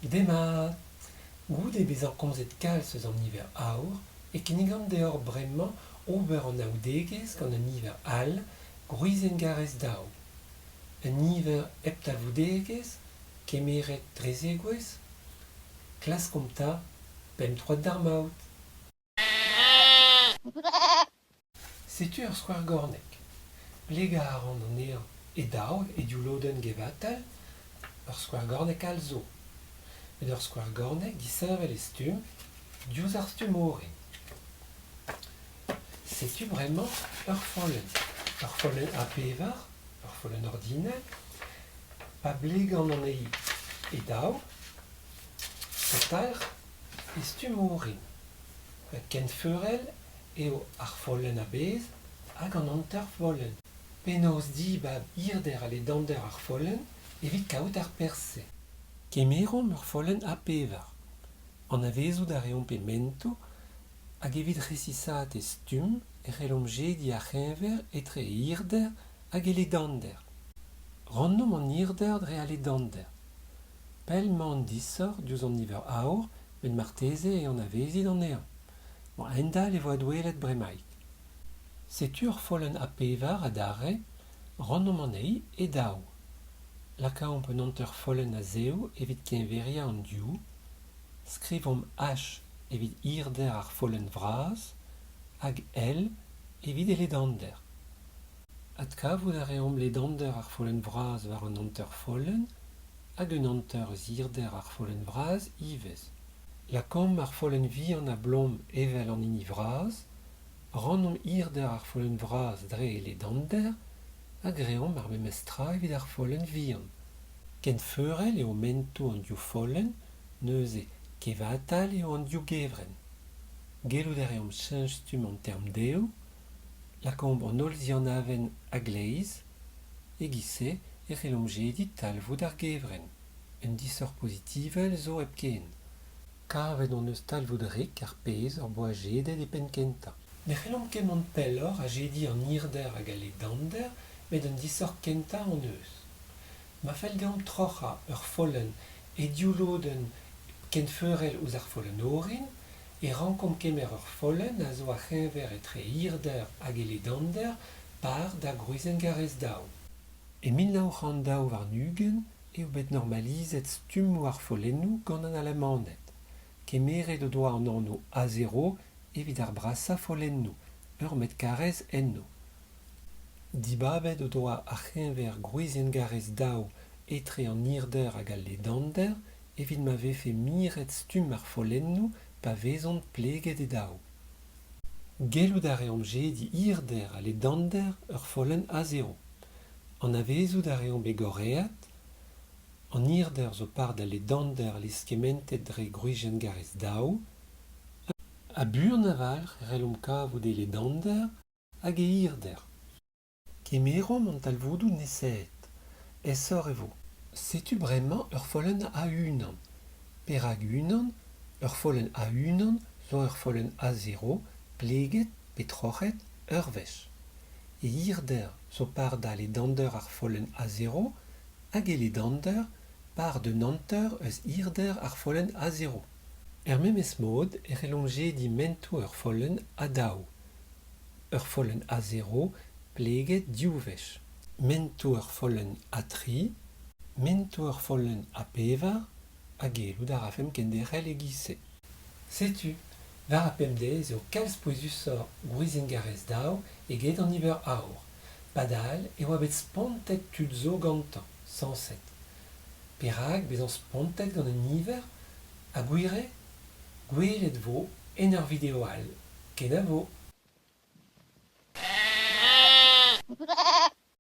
Demat! Goude bezañ komzet kalz eus an niver aour e kinnigan deoc'h bremañ ober anaoudegezh gant un niver all, gwrizienn-garrez daou. Un niver hep talvoudegezh, kemeret dre zegouezh ? Klaskomp 'ta, pemp troad d'ar maout. Setu ur skouarngorneg. Plegañ a ran anezhañ e daou e div lodenn gevatal, ur skouarngorneg all zo. Met ur skouarngorneg disheñvel e stumm diouzh ar stumm orin. Setu bremañ ur follenn. Ur follenn A pevar, ur follenn ordinal. Pa blegan anezhi e daou, e talc'h e stumm orin. Kenfeurel eo ar follenn a-bezh hag an hanter-follenn. Penaos dibab hirder ha ledander ar follenn evit kaout ar perzh-se ? Kemeromp ur follenn A pevar. Anavezout a reomp he mentoù hag evit resisaat he stumm e c'hellomp jediñ ar c'heñver etre he hirder hag he ledander. Rannomp an hirder dre al ledander. Pell emañ an disoc'h diouzh an niver aour met marteze e anavezit anezhañ. A-hend-all e vo adwelet bremaik. Setu ur follenn A pevar adarre, rannomp anezhi e daou. Lakaomp un hanter-follenn a-zehou evit keñveriañ an div. Skrivomp H evit hirder ar follenn vras hag L evit e ledander. Adkavout a reomp ledander ar follenn vras war an hanter-follenn hag un hanter eus hirder ar follenn vras ivez. Lakaomp ar follenn vihan a-blom evel an hini vras, rannomp hirder ar follenn vras dre e ledander ha greomp ar memes tra evit ar follenn vihan. Kenfeurel eo mentoù an div follenn, neuze kevatal eo an div gevrenn. Gellout a reomp cheñch stumm an term dezho, lakaomp an holl zianavenn a-gleiz, e-giz-se e c'hellomp jediñ talvoud ar gevrenn. Un disoc'h pozitivel zo hepken. Kavet hon eus talvoud rik ar pezh hor boa jedet e penn-kentañ. Ne c'hellomp ket mont pelloc'h ha jediñ an hirder hag al ledander met un disoc'h kentañ hon eus. Ma fell deomp troc'hañ ur follenn e div lodenn kenfeurel ouzh ar follenn orin e rankomp kemer ur follenn a zo ar c'heñver etre hirder hag e ledander par da gwrizienn-garrez daou. E 1922 eo bet normalizet stummoù ar follennoù gant an Alamaned. Kemeret o doa an anv A zero evit ar brasañ follennoù, ur metr karrez enno. Dibabet o doa ar c'heñver gwrizienn-garrez daou etre an hirder hag al ledander evit ma vefe miret stumm ar follennoù pa vezont pleget e daou. Gellout a reomp jediñ hirder ha ledander ur follenn A zero. Anavezout a reomp e gorread. An hirder zo par d'al ledander lieskementet dre gwrizienn-garrez daou. Ha buan a-walc'h e c'hellomp kavout e ledander hag e hirder. Kemeromp an talvoudoù nesaet. Aesoc'h e vo. Setu bremañ ur follenn A unan. Perak unan ? Ur follenn A unan zo ur follenn A zero pleget pe troc'het ur wech. E hirder zo par da ledander ar follenn A zero hag e ledander par d'un hanter eus hirder ar follenn A zero. Er memes mod e c'hellomp jediñ mentoù ur follenn A daou. Ur follenn A zero pleget div wech. Mentoù ur follenn A tri, mentoù ur follenn A pevar ha gellout a rafemp kenderc'hel e-giz-se. Setu, war ar pemdez eo kalz pouezusoc'h gwrizienn-garrez daou eget an niver aour. Padal e oa bet spontet tud zo gantañ, sañset. Perak bezañ spontet gant un niver ? Ha gwir eo ? Gwelet 'vo en ur video all. Kenavo !